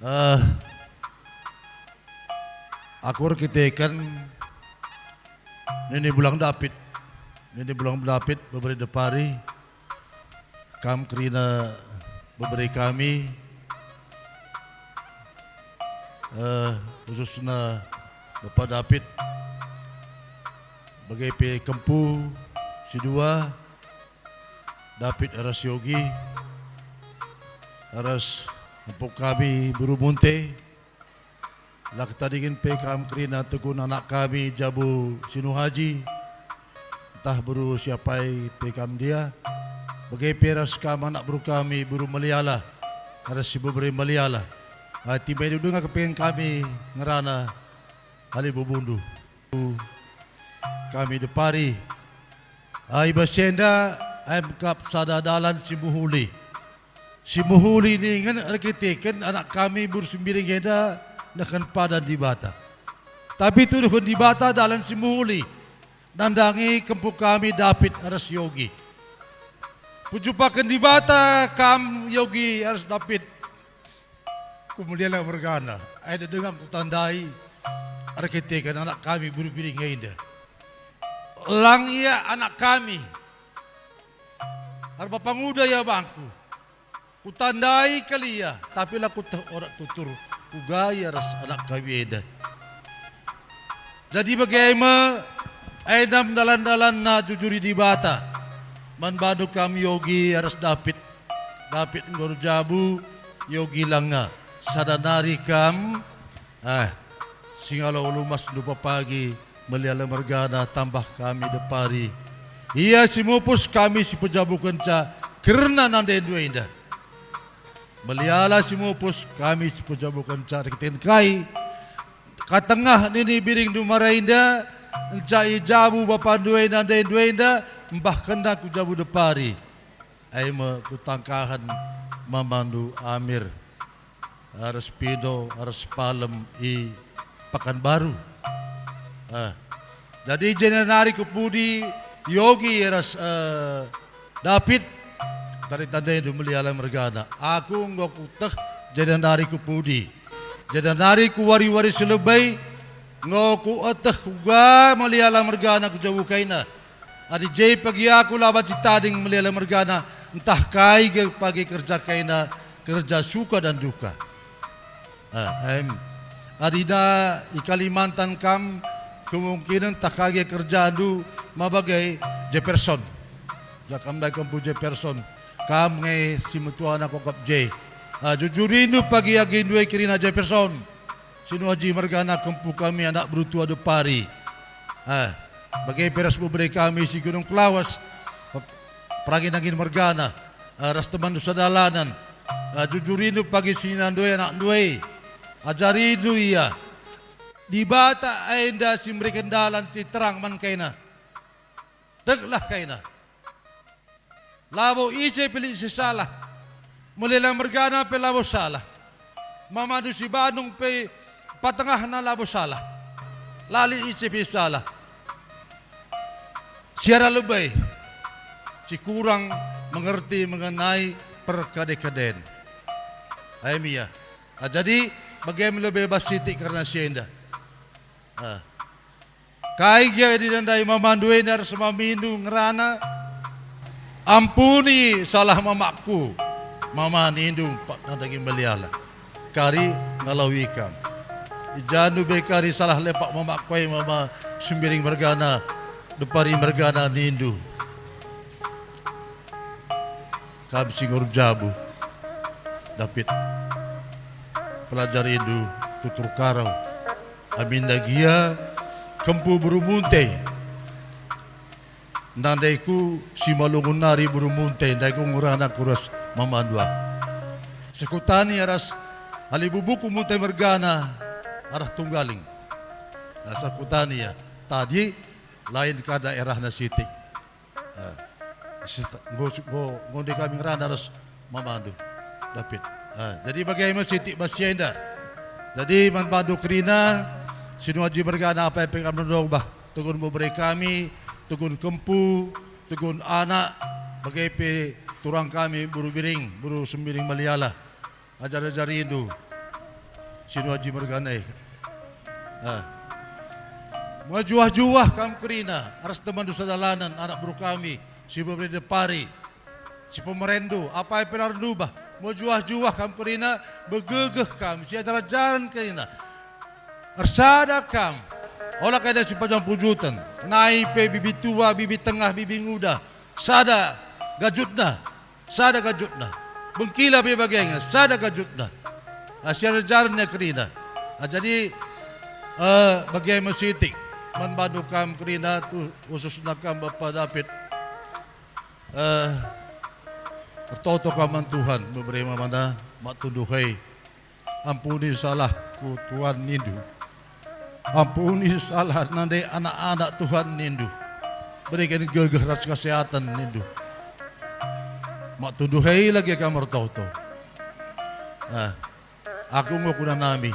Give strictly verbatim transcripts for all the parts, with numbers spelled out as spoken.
Eh, aku erkiteken nini Bulang Dapit, nini Bulang Dapit beberi depari, kam kerina beberi kami, eh, khususna Bapa Dapit, bage pe kempu si dua, Dapit ras Yogi, ras empuk kami beru Munte, la ketadingen pe kam kerina tegun anak kami jabu Sinuhaji, ntah beru siapai pe kam ndia, bage pe ras kam anak beru kami beru Meliala, ras si bebere Meliala. Adi baindu denga kepengen kami ngerana halibubundu. Kami depari. Ah, i bas enda, em kap sada dalan si mehuli. Si mehuli ningen erkiteken anak kami beru Sembiring enda nehken padan Dibata. Tapi tuduhken Dibata dalan si mehuli, nandangi kempu kami Dapit ras Yogi. Kujumpaken Dibata kam Yogi ras Dapit. Ku Meliala mergana, ai denga kutandai erkiteken anak kami beru Biring enda. Lang ia anak kami, erbapanguda ia bangku. Kutandai kal ia, tapi la kueteh orak tutur kuga ia ras anak kami enda. Jadi bage me, enda me dalan-dalanna jujuri Dibata. Man bandu kam Yogi ras Dapit. Dapit enggo erjabu, Yogi langa. Sada nari kam, eh, si ngalo ulu mas ndupa pagi, Meliala mergana tambah kami depari. Ia si mupus kami si pejabukenca kerna nandendu enda. Meliala si mupus kami si pejabukenca erkiteken kai. Katengah nini Biringndu mara enda, enca ijabu bapandu enda, ndendu enda, mbahkenna ku jabu depari. Ai me kutangkahen mamandu Amir, ras Pindo, ras Palem i Pakanbaru. Ah. Jadi jenda nari ku pudi Yogi ras, eh, Dapit, tadi tandaindu Meliala mergana. Aku enggo kueteh jenda nari ku pudi. Jenda nari ku wari-wari si lebe, enggo kueteh kuga Meliala mergana ku jabu kaina. Adi je pagi aku la banci tading Meliala mergana, ntah kai ge pagi kerja kaina, kerja suka dan duka. Ah, em. Adi da i Kalimantan kam, kemungkinen ntah kai ge kerjandu, ma bage Jefferson. Ja kam ndai kempu Jefferson, kam nge si metuana kongkap je. Ah, jujurindu pagi agindu e kerina Jefferson. Sinuaji mergana kempu kami anak beru tua depari. Ah, bage pe ras bebere kami si Gunung Kelawas, pe-, Perangin-angin mergana, ah, ras temanndu sadalanen. Ah, jujurindu pagi sininandu e anakndu e. Ajarindu ia. Dibata enda si mereken dalan si terang man kaina. Teklah kaina. Labo ise pe lit si salah. Meliala mergana pe labo salah. Mamandu si Bandung pe patengahna labo salah. La lit ise pe salah. Si arah lebe, si kurang mengerti mengenai perkade-kaden. Em ia. Ah, jadi, bage me lebe bas sitik kerna si enda. Ah. Kai gia ditandai mamandu enda ras mamindu ngerana? Ampuni salah mamakku, mama nindu empat nandangi Meliala. Kari ngalawi kam. I jandu be kari salah lepak mamakku e mama Sembiring mergana, depari mergana nindu. Kam si ngurung jabu, Dapit. Pelajarindu tutur karau. Aminna gia kempu beru Munte. Nandaiku si malungun nari beru Munte, ndaiku ngerana ku ras mamandu ah. Sekutani ras ali bubuku Munte mergana arah Tunggaling. Nah, sekutani ya. Tadi lain ka daerahna sitik. Ah, sita-, enggo, enggo, enggo nde kami ngerana ras mamandu, Dapit. Ah, jadi bage me sitik bas si enda. Jadi man bandu kerina, sinuaji mergana apai pe kam ndobah, tegun bebere kami, tegun kempu, tegun anak, bage pe turang kami beru Biring, beru Sembiring Meliala. Ajar-ajarindu. Sinuaji mergana e. Ah. Mejuah-juah kam kerina, ras temanndu sadalanen, anak beru kami, si bebere depari, si pemerenndu, apai pe la ernubah. Mejuah-juah kam kerina, begegeh kam, siajar-ajaren kerina. Ersada kam, ola kai da si pajang pujuten, nai pe bibi tua, bibi tengah, bibi nguda, sada gajutna, sada gajutna. Bengkila pe bage nge, sada gajutna. Ah, siajar-ajaren nge kerina. Ah, jadi, eh, bage me sitik man bandu kam kerina, tu, khususna kam Bapa David. Eh, ertoto kam man Tuhan, bebere mamana, mak tuduh hei. Ampuni salahku, Tuhan, nindu. Ampuni salah nande anak-anak, Tuhan, nindu. Beriken gegeh ras kesehatan, nindu. Mak tuduh hei lagi kam ertoto. Ah, aku enggo kunanami.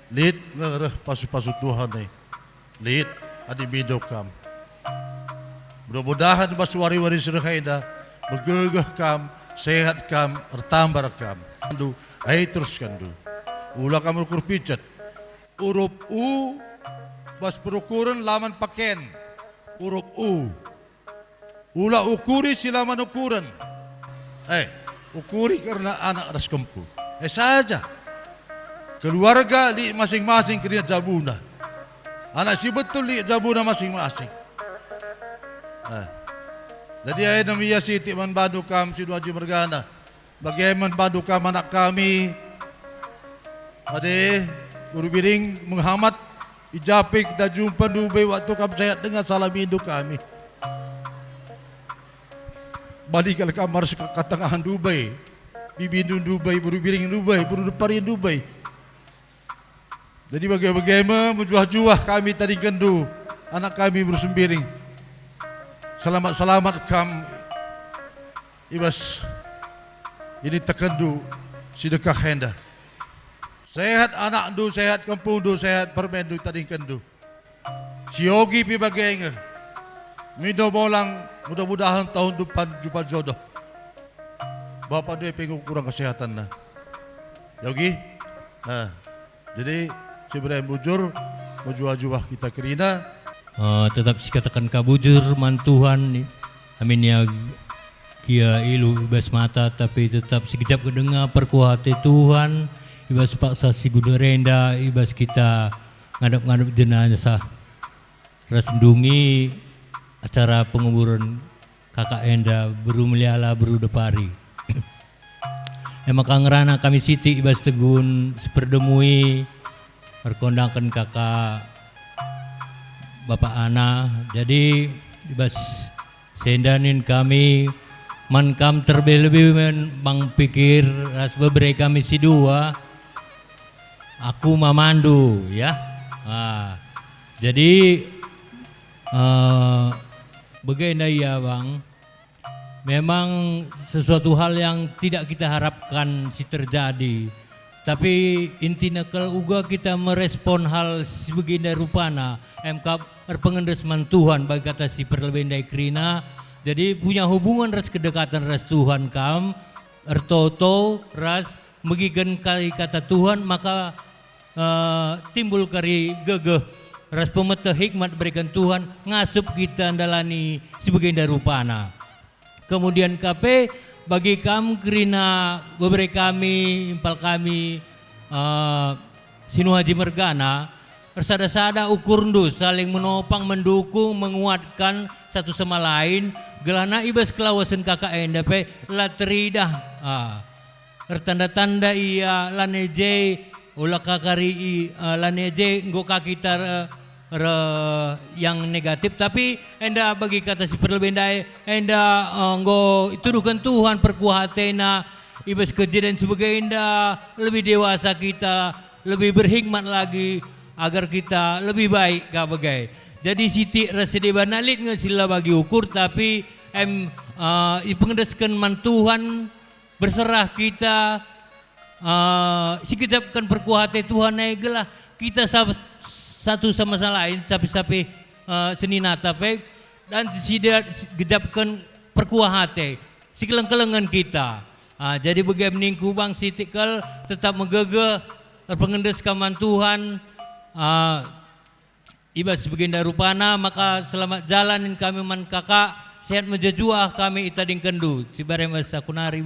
Lit nge reh pasu-pasu Tuhan e. Lit, adi mindo kam. Mudah-mudahan bas wari-wari si reh enda, megegeh kam, sehat kam, ertambar kam. Ndu, ai teruskenndu. Ula kam ukur picet. Urup U, bas perukuren la man paken. Urup U. Ula ukuri si la man ukuren. Eh, ukuri kerna anak ras kempu. Eh, saja. Keluarga lit masing-masing kerina jabuna. Anak si betul lit jabuna masing-masing. Eh. Jadi, ae nami ia sitik man bandu kam si Nuaji mergana. Bage man bandu kam anak kami. Ade, Guru Biring, Menghamat, i ja pe kita jumpa ndube waktu kam sehat denga salamindu kami. Bali kal kam arus ka-, katangahen ndube, bibindu ndube, Guru Biring ndube, Guru Depari ndube. Jadi bage-bage me mejuah-juah kami tadingkenndu, anak kami Guru Sembiring. Selamat-selamat kam i bas ini tekenndu si dekah enda. Sehat anakndu, sehat kempundu, sehat permenndu tadingkenndu. Si Yogi pe bage nge. Mindo molang, mudah-mudahan tahun depan jumpa jodoh. Bapa ndai pe enggo kurang kesehatanna. Yogi? Nah, jadi si Ibrahim bujur, mejuah-juah kita kerina. Eh, tetap sikataken ka bujur man Tuhan, amin ia gia iluh i bas mata, tapi tetap sikejap denga perkuah ate Tuhan, i bas paksa si guna renda, i bas kita ngadap-ngadap jenazah, ras ndungi acara penguburen kakak enda, Beru Meliala, Beru Depari. E maka ngerana kami sitik i bas tegun si perdemui, erkondangken kakak Bapak Ana. Jadi, i bas si enda nin kami man kam terlebih-lebih man Bang Pikir ras bebere kami si dua, aku mamandu, ya. Ah, jadi, eh, bagenda ia, Bang. Memang sesuatu hal yang tidak kita harapkan si terjadi. Tapi intina kal uga kita merespon hal si bagenda rupana, em kap erpengendes man Tuhan bagi kata si perlebe ndai kerina. Jadi punya hubungan ras kedekatan ras Tuhan kam, ertoto ras megiken kari kata Tuhan, maka, eh, timbul kari gegeh ras pemeteh hikmat bereken Tuhan ngasup kita ndalani si bagenda rupana. Kemudian ka pe, bagi kam kerina bebere kami, impal kami, eh, si Nuaji mergana, ersada-sada ukurndu saling menopang, mendukung, menguatkan satu sama lain, gelahna i bas kelawesen kakak enda pe la teridah, ah, ertanda-tanda ia lanai je, ula ka kari i, eh, lanai je enggo ka kita re-, re-, yang negatif, tapi enda bagi kata si perlebe ndai, enda, eh, enggo ituduhken Tuhan perkuah atena i bas kejadian si bagenda, lebih dewasa kita, lebih berhikmat lagi, agar kita lebih baik ka bage. Jadi sitik ras si deban lit nge si la bagi ukur, tapi em, eh, ipengendesken man Tuhan, berserah kita, eh, sikejapken perkuah ate Tuhan e gelah kita sa-, satu sama lain, sapih-sapih, eh, seninata pe, dan sida gejapken perkuah ate, sikeleng-kelengen kita. Ah, jadi bage ningku bang sitik kal, tetap megegeh, erpengendes kam man Tuhan. Ah, i bas bagenda rupana, maka selamat jalan nina kami man kakak, sehat mejuah-juah kami itadingkenndu. Sibare masa kunari